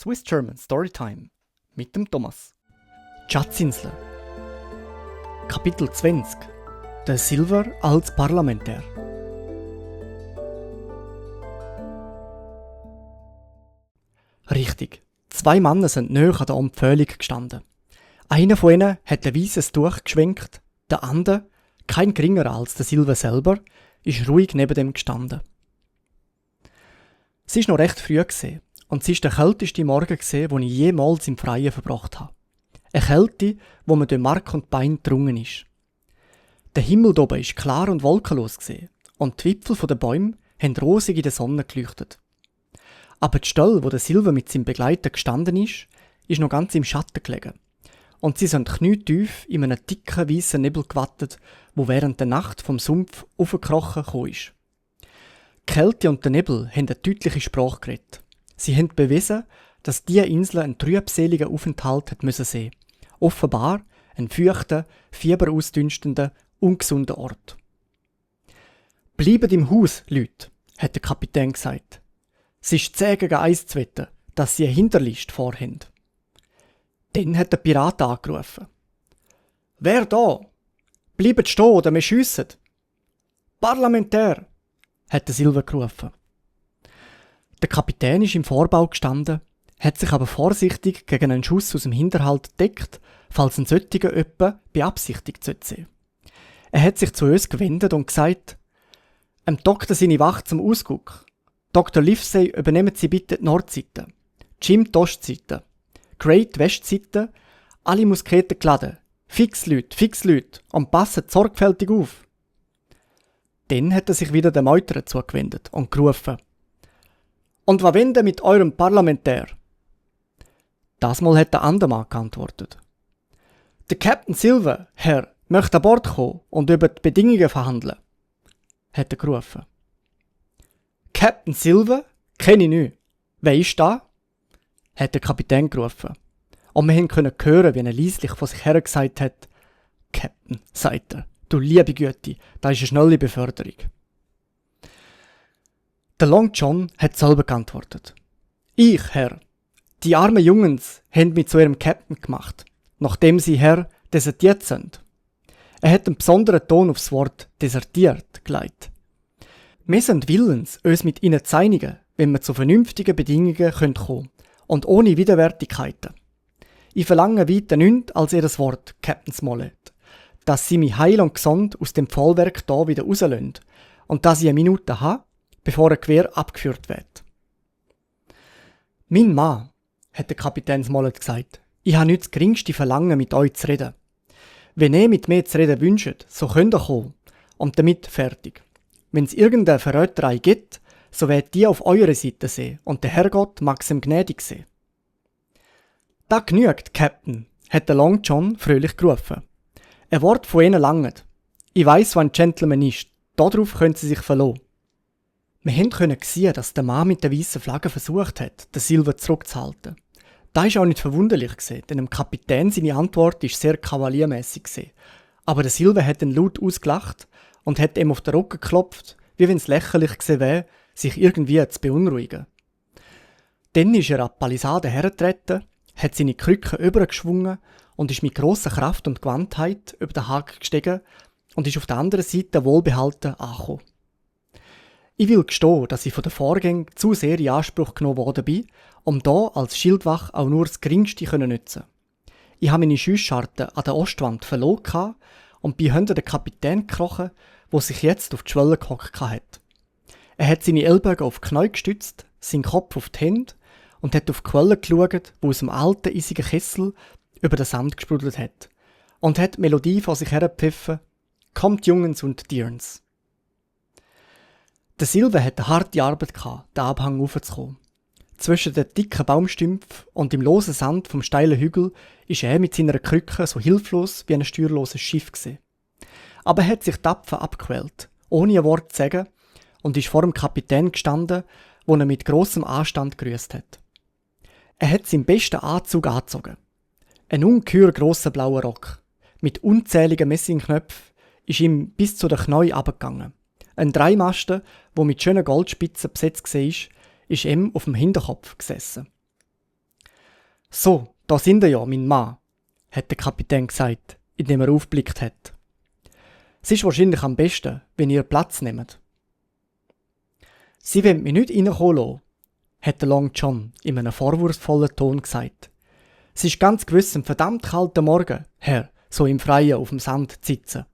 Swiss German Storytime mit dem Thomas. Die Schatzinsel. Kapitel 20. Der Silver als Parlamentär. Richtig. 2 Männer sind näher an der Empfehlung gestanden. Einer von ihnen hat ein weißes Tuch geschwenkt, der andere, kein geringerer als der Silver selber, ist ruhig neben dem gestanden. Es war noch recht früh und es war der kälteste Morgen, den ich jemals im Freien verbracht habe. Eine Kälte, wo man durch Mark und Bein gedrungen ist. Der Himmel oben war klar und wolkenlos und die Wipfel der Bäume haben rosig in der Sonne geleuchtet. Aber die Stelle, wo der Silver mit seinem Begleiter gestanden ist noch ganz im Schatten gelegen. Und sie sind knietief in einem dicken, weißen Nebel gewattet, wo während der Nacht vom Sumpf aufgekrochen gekommen ist. Die Kälte und der Nebel haben eine deutliche Sprache geredet. Sie haben bewiesen, dass diese Insel einen trübseligen Aufenthalt hat müssen sehen. Offenbar einen feuchten, fieberausdünstenden, ungesunden Ort. «Bleibt im Haus, Leute», hat der Kapitän gesagt. «Es ist 10 gegen 1 zu wetten, dass sie eine Hinterlist vorhaben.» Dann hat der Pirat angerufen. «Wer da? Bleibt stehen oder wir schiessen!» «Parlamentär!» hat der Silver gerufen. Der Kapitän ist im Vorbau gestanden, hat sich aber vorsichtig gegen einen Schuss aus dem Hinterhalt gedeckt, falls ein solcher öppe beabsichtigt sein. Er hat sich zu uns gewendet und gesagt: Doktor seine Wacht zum Ausguck. Dr. Livesey, übernehmen Sie bitte die Nordseite. Jim die Ostseite. Great die Westseite. Alle Musketen geladen. Fix Leute und passen sorgfältig auf. Dann hat er sich wieder den Meutern zugewendet und gerufen: «Und was wollen mit eurem Parlamentär?» Das Mal hat der andere Mann geantwortet. «Der Captain Silver, Herr, möchte an Bord kommen und über die Bedingungen verhandeln», hat er gerufen. «Captain Silver? Kenne ich nicht. Wer ist da?» hat der Kapitän gerufen. Und wir konnten hören, wie er leislich von sich her gesagt hat: «Captain», sagt er, «du liebe Güte, das ist eine schnelle Beförderung.» Der Long John hat selber geantwortet. «Ich, Herr, die armen Jungens haben mich zu ihrem Captain gemacht, nachdem sie, Herr, desertiert sind.» Er hat einen besonderen Ton aufs Wort «desertiert» gelegt. «Wir sind willens, uns mit ihnen zu einigen, wenn wir zu vernünftigen Bedingungen kommen können und ohne Widerwärtigkeiten. Ich verlange weiter nichts als ihr Wort, Captain Smollett, dass sie mich heil und gesund aus dem Vollwerk da wieder rauslassen und dass ich eine Minute habe, bevor ein Gewehr abgeführt wird.» «Mein Mann», hat der Kapitän Smollett gesagt, «ich habe nicht das geringste Verlangen, mit euch zu reden. Wenn ihr mit mir zu reden wünscht, so könnt ihr kommen und damit fertig. Wenn es irgendeine Verräterei gibt, so werdet ihr auf eurer Seite sehen und der Herrgott mag es ihm gnädig sein.» «Das genügt, Captain», hat der Long John fröhlich gerufen. «Ein Wort von ihnen langt. Ich weiss, was ein Gentleman ist. Darauf können sie sich verlassen.» Wir konnten sehen, dass der Mann mit der weißen Flagge versucht hat, den Silver zurückzuhalten. Das war auch nicht verwunderlich, denn dem Kapitän seine Antwort war sehr kavaliermässig. Aber der Silver hat ihn laut ausgelacht und hat ihm auf den Rücken geklopft, wie wenn es lächerlich gewesen wäre, sich irgendwie zu beunruhigen. Dann ist er an die Palisade hergetreten, hat seine Krücke übergeschwungen und ist mit grosser Kraft und Gewandtheit über den Haken gestiegen und ist auf der anderen Seite wohlbehalten angekommen. Ich will gestehen, dass ich von den Vorgängen zu sehr in Anspruch genommen worden bin, um hier als Schildwach auch nur das Geringste zu nutzen. Ich habe meine Schussscharte an der Ostwand verloren und bin hinter den Kapitän gekrochen, der sich jetzt auf die Schwelle gehockt hat. Er hat seine Ellbogen auf die Knie gestützt, seinen Kopf auf die Hände und hat auf die Quelle geschaut, wo aus dem alten, eisigen Kessel über den Sand gesprudelt hat, und hat die Melodie vor sich hergepfiffen: «Kommt, Jungens und Dirns.» Der Silver hatte eine harte Arbeit gehabt, den Abhang raufzukommen. Zwischen den dicken Baumstümpfen und im losen Sand vom steilen Hügel ist er mit seiner Krücke so hilflos wie ein steuerloses Schiff gewesen. Aber er hat sich tapfer abgequält, ohne ein Wort zu sagen, und ist vor dem Kapitän gestanden, wo er mit grossem Anstand grüßt hat. Er hat seinen besten Anzug angezogen. Ein ungeheuer grosser blauer Rock mit unzähligen Messingknöpfen ist ihm bis zu den Knien abgegangen. Ein Dreimaster, der mit schönen Goldspitzen besetzt war, ist ihm auf dem Hinterkopf gesessen. »So, da sind ihr ja, mein Mann«, hat der Kapitän gesagt, indem er aufgeblickt hat. »Es ist wahrscheinlich am besten, wenn ihr Platz nehmt.« »Sie wollen mich nicht reinkommen lassen«, hat der Long John in einem vorwurfsvollen Ton gesagt. »Es ist ganz gewiss ein verdammt kalter Morgen, Herr, so im Freien auf dem Sand zu sitzen.«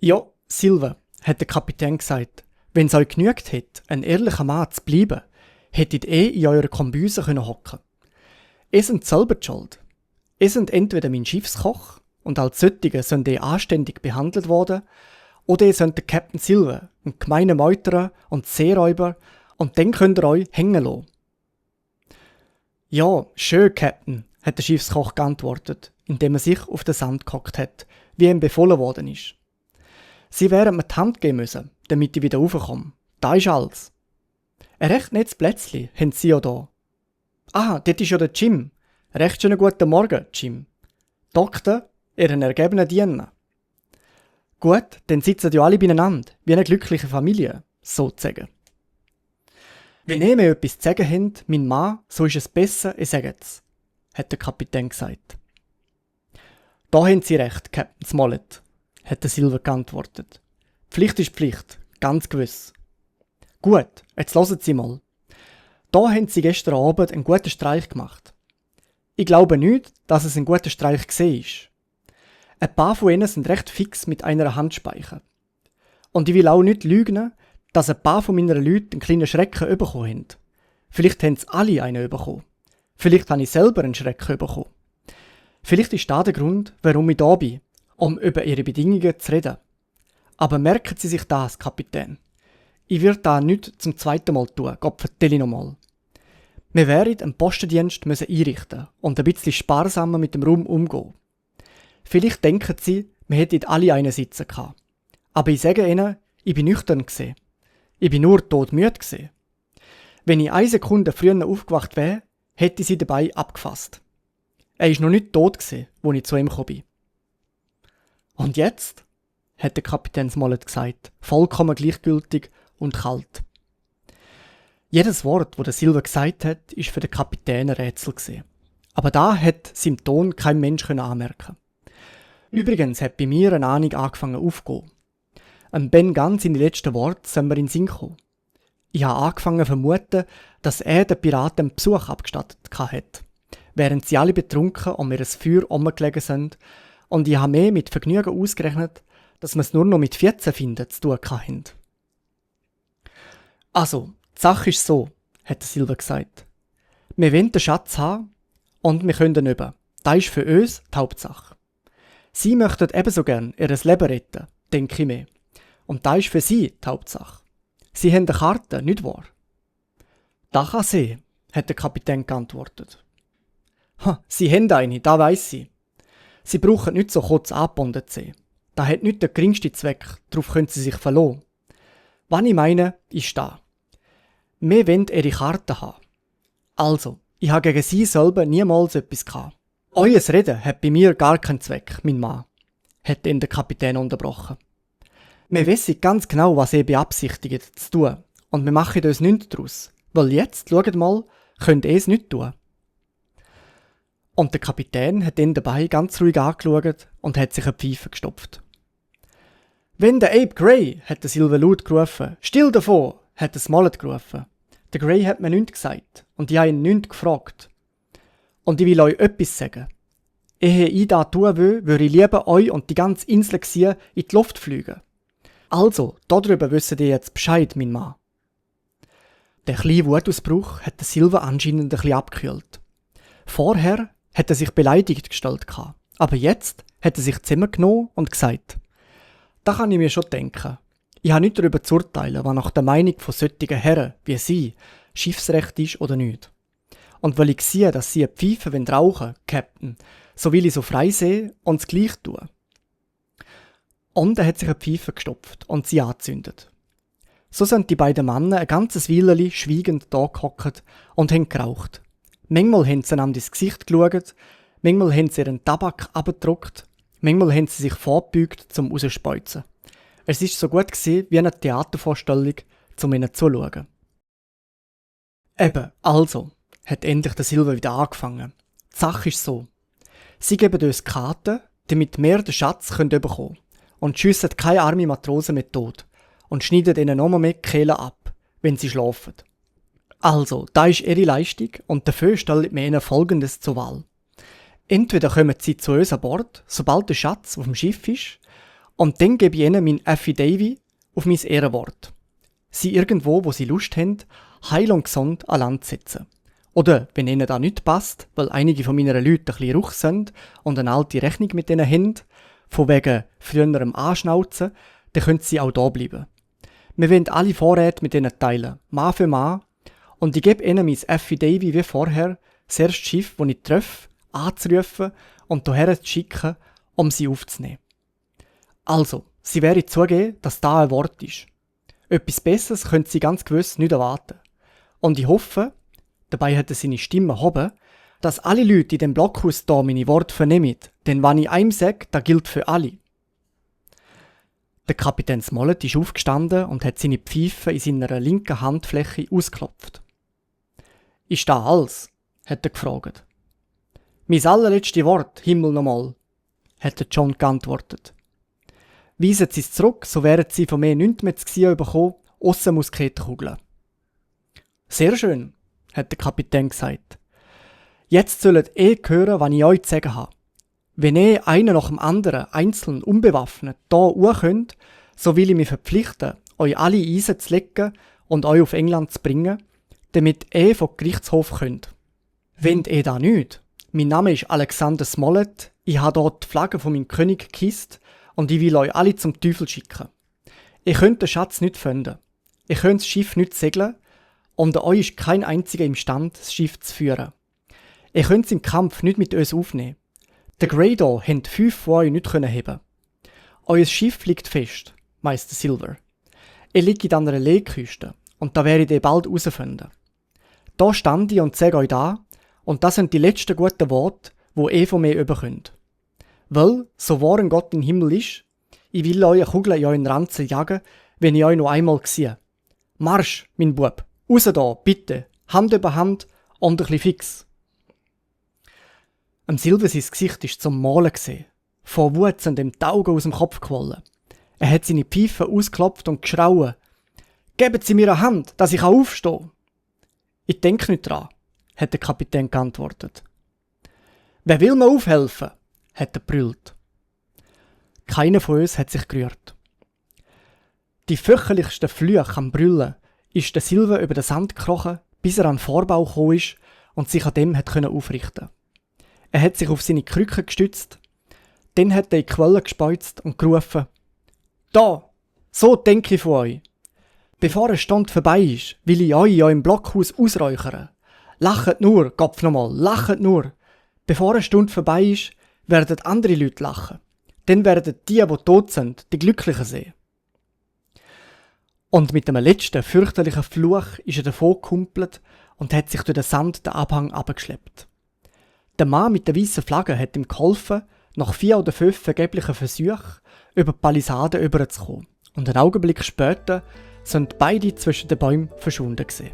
»Ja, Silver«, hat der Kapitän gesagt, »wenn es euch genügt hätte, ein ehrlicher Mann zu bleiben, hättet in eurer Kombüse hocken können. Ihr seid selber die schuld. Ihr seid entweder mein Schiffskoch und als solche sind ihr anständig behandelt worden, oder ihr seid der Captain Silver, ein gemeiner Meuterer und Seeräuber, und dann könnt ihr euch hängen lassen.« »Ja, schön, Captain«, hat der Schiffskoch geantwortet, indem er sich auf den Sand gehockt hat, wie ihm befohlen worden ist. »Sie wären mir die Hand geben müssen, damit ich wieder raufkomme. Da ist alles.« »Ein recht nettes Plätzchen haben Sie ja da.« »Ah, dort ist ja der Jim. Recht schönen guten Morgen, Jim. Doktor, Ihren ergebenen Diener.« »Gut, dann sitzen ja alle beieinander, wie eine glückliche Familie, sozusagen.« »Wenn ihr mir etwas zu sagen habt, mein Mann, so ist es besser, ich sage es«, hat der Kapitän gesagt. »Da haben Sie recht, Captain Smollett«, hat der Silver geantwortet. »Pflicht ist Pflicht, ganz gewiss.« »Gut, jetzt hören Sie mal. Da haben Sie gestern Abend einen guten Streich gemacht. Ich glaube nicht, dass es ein guter Streich war. Ein paar von ihnen sind recht fix mit einer Hand speichern. Und ich will auch nicht lügen, dass ein paar von meinen Leuten einen kleinen Schrecken bekommen haben. Vielleicht haben sie alle einen bekommen. Vielleicht habe ich selber einen Schrecken bekommen. Vielleicht ist das der Grund, warum ich da bin, um über ihre Bedingungen zu reden. Aber merken Sie sich das, Kapitän. Ich würde das nicht zum zweiten Mal tun, Gott vertelle noch mal. Wir werden einen Postendienst einrichten und ein bisschen sparsamer mit dem Raum umgehen. Vielleicht denken Sie, wir hätten alle einen sitzen gehabt. Aber ich sage Ihnen, ich bin nüchtern gewesen. Ich bin nur todmüde gewesen. Wenn ich 1 Sekunde früher aufgewacht wäre, hätte ich sie dabei abgefasst. Er ist noch nicht tot gewesen, als ich zu ihm gekommen bin. Und jetzt? Hat der Kapitän Smollett gesagt, vollkommen gleichgültig und kalt. Jedes Wort, das der Silver gesagt hat, ist für den Kapitän ein Rätsel gewesen. Aber da hat seinem Ton kein Mensch anmerken. Übrigens hat bei mir eine Ahnung angefangen aufzugehen. Ben Gunn seine letzten Worte sind mir in den Sinn gekommen. Ich habe angefangen zu vermuten, dass er den Piraten einen Besuch abgestattet hat, während sie alle betrunken um ihr Feuer herumgelegen sind, und ich habe mehr mit Vergnügen ausgerechnet, dass wir es nur noch mit 14 Finden zu tun hatten. Also, die Sache ist so, hat der Silver gesagt. Wir wollen den Schatz haben und wir können ihn über. Das ist für uns die Hauptsache. Sie möchten ebenso gern ihr Leben retten, denke ich mir. Und das ist für sie die Hauptsache. Sie haben eine Karte, nicht wahr? Das kann sie, hat der Kapitän geantwortet. Sie haben eine, das weiss sie. Sie brauchen nicht so kurz angebunden zu sein. Das hat nicht den geringsten Zweck, darauf können sie sich verlassen. Was ich meine, ist das. Wir wollen ihre Karte haben. Also, ich habe gegen sie selber niemals etwas gehabt. Euer Reden hat bei mir gar keinen Zweck, mein Mann, hat ihn der Kapitän unterbrochen. Wir wissen ganz genau, was ihr beabsichtigt zu tun, und wir machen uns nichts daraus, weil jetzt, schaut mal, könnt ihr es nicht tun. Und der Kapitän hat ihn dabei ganz ruhig angeschaut und hat sich eine Pfeife gestopft. »Wenn der Abe Gray«, hat der Silver laut gerufen. »Still davon«, hat der Smollett gerufen. Der Gray hat mir nichts gesagt und ich habe ihn nichts gefragt. Und ich will euch etwas sagen. Ehe ich das tun will, würde ich lieber euch und die ganze Insel in die Luft fliegen. Also, darüber wisst ihr jetzt Bescheid, mein Mann.« Der kleine Wutausbruch hat der Silver anscheinend ein bisschen abgekühlt. Vorher hat er sich beleidigt gestellt, aber jetzt hat er sich Zimmer genommen und gesagt: «Da kann ich mir schon denken. Ich habe nicht darüber zu urteilen, was nach der Meinung von solchen Herren wie Sie Schiffsrecht ist oder nicht. Und weil ich sehe, dass Sie eine Pfeife rauchen wollen, Captain, so will ich so frei sehen und es gleich tun.» Und er hat sich eine Pfeife gestopft und sie angezündet. So sind die beiden Männer ein ganzes Weilchen schweigend da gehockt und haben geraucht. Manchmal haben sie einander ins Gesicht geschaut, manchmal haben sie ihren Tabak abgedruckt, manchmal haben sie sich vorgebeugt zum rausspeuzen. Es war so gut wie eine Theatervorstellung, um ihnen zuzuschauen. Eben, also, hat endlich der Silver wieder angefangen. Die Sache ist so. Sie geben uns Karten, damit wir den Schatz bekommen können. Und schiessen keine armen Matrosen mehr tot. Und schneiden ihnen noch mehr die Kehle ab, wenn sie schlafen. Also, da ist ihre Leistung und dafür stellen wir ihnen Folgendes zur Wahl. Entweder kommen sie zu uns an Bord, sobald der Schatz auf dem Schiff ist, und dann gebe ich ihnen mein Affidavit auf mein Ehrenwort. Sie irgendwo, wo sie Lust haben, heil und gesund an Land setzen. Oder, wenn ihnen das nicht passt, weil einige von meinen Leuten ein bisschen ruch sind und eine alte Rechnung mit ihnen haben, von wegen früherem Anschnauzen, dann können sie auch da bleiben. Wir wollen alle Vorräte mit ihnen teilen, Mann für Mann, und ich gebe ihnen mein Affidavit wie vorher, das erste Schiff, das ich treffe, anzurufen und hierher zu schicken, um sie aufzunehmen. Also, sie werden zugeben, dass da ein Wort ist. Etwas Besseres können sie ganz gewiss nicht erwarten. Und ich hoffe, dabei hat er seine Stimme erhoben, dass alle Leute in dem Blockhaus hier meine Worte vernehmen, denn wenn ich einem sage, das gilt für alle. Der Kapitän Smollett ist aufgestanden und hat seine Pfeife in seiner linken Handfläche ausgeklopft. »Ist das alles?« hat er gefragt. »Mein allerletztes Wort, Himmel nochmal«, hat der John geantwortet. »Weisen Sie es zurück, so werden Sie von mir nichts mehr zu sehen bekommen, ausser Musketenkugeln.« »Sehr schön«, hat der Kapitän gesagt. »Jetzt sollt ihr hören, was ich euch zu sagen habe. Wenn ihr einen nach dem anderen, einzeln, unbewaffnet, hier hoch könnt, so will ich mich verpflichten, euch alle einzulegen und euch auf England zu bringen, damit ihr vom Gerichtshof könnt. Wenn ihr das nicht, mein Name ist Alexander Smollett, ich habe dort die Flagge von meinem König gekisst und ich will euch alle zum Teufel schicken. Ihr könnt den Schatz nicht finden. Ihr könnt das Schiff nicht segeln und euch ist kein einziger imstande, das Schiff zu führen. Ihr könnt es im Kampf nicht mit uns aufnehmen. Der Greydaw haben 5 von euch nicht heben. Euer Schiff liegt fest, Meister Silver. Ihr liegt an einer Legküste und da werdet ihr bald herausfinden. Da stand ich und sage euch da, und das sind die letzten guten Worte, die ihr von mir überkönnt. Weil, so wahr ein Gott im Himmel ist, ich will euch eine Kugel in euren Ranzen jagen, wenn ich euch noch einmal sehe. Marsch, mein Bub, raus da, bitte, Hand über Hand und ein bisschen fix. Am Silver sein Gesicht ist zum Malen gesehen. Vor Wut sind ihm die Augen aus dem Kopf gewollen. Er hat seine Pfeife ausgeklopft und geschrauen. »Geben Sie mir eine Hand, dass ich aufstehen kann!« »Ich denke nicht dran«, hat der Kapitän geantwortet. »Wer will mir aufhelfen?« hat er brüllt. Keiner von uns hat sich gerührt. Die fürchterlichste Flüche am Brüllen ist der Silver über den Sand gekrochen, bis er an den Vorbau gekommen ist und sich an dem hat aufrichten. Er hat sich auf seine Krücke gestützt, dann hat er in die Quelle gespeuzt und gerufen: »Da, so denke ich von euch. Bevor eine Stunde vorbei ist, will ich euch in eurem Blockhaus ausräuchern. Lachet nur, Kopf nochmal, lachet nur. Bevor eine Stunde vorbei ist, werden andere Leute lachen. Dann werden die tot sind, die Glücklichen sehen.« Und mit dem letzten fürchterlichen Fluch ist er davon gekumpelt und hat sich durch den Sand den Abhang abgeschleppt. Der Mann mit der weißen Flagge hat ihm geholfen, nach 4 oder 5 vergeblichen Versuchen über die Palisade überzukommen. Und einen Augenblick später sind beide zwischen den Bäumen verschwunden gewesen.